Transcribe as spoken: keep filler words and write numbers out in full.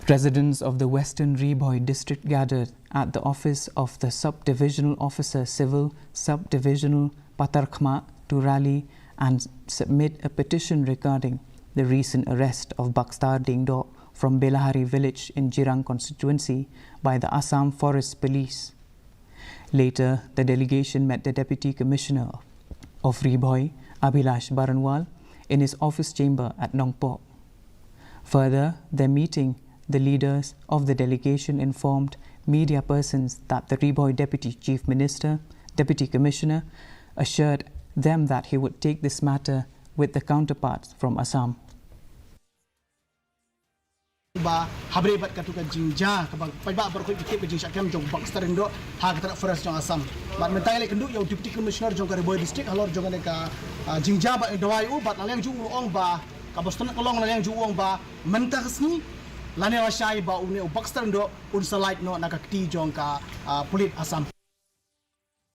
Residents of the Western Ri Bhoi district gathered at the office of the Sub-Divisional Officer Civil, Sub-Divisional Patharkhmah, to rally and submit a petition regarding the recent arrest of Bakstar Diengdoh from Belahari village in Jirang constituency by the Assam Forest Police. Later, the delegation met the Deputy Commissioner of Ri Bhoi, Abhilash Baranwal, in his office chamber at Nongpoh. Further, their meeting, the leaders of the delegation informed media persons that the Ri Bhoi Deputy Chief Minister, Deputy Commissioner, assured them that he would take this matter with the counterparts from Assam. Ba haba ïadei bad katu ka jingjia kaba paidbah baroh ki tip ka jingshah kem jong Bakstar Diengdoh ha ka tnat forest jong Assam. Bad mynta ngi la ïakynduh ïa u Deputy Commissioner jong ka Ri Bhoi District halor jong kane ka jingjia ba dawai u bad la liang jong u ong ba kaba sdang ka long la liang jong u ong ba mynta ka sngi lane lashai ba une u Bakstar Diengdoh un sa lait noh na ka kti jong ka pulit Assam.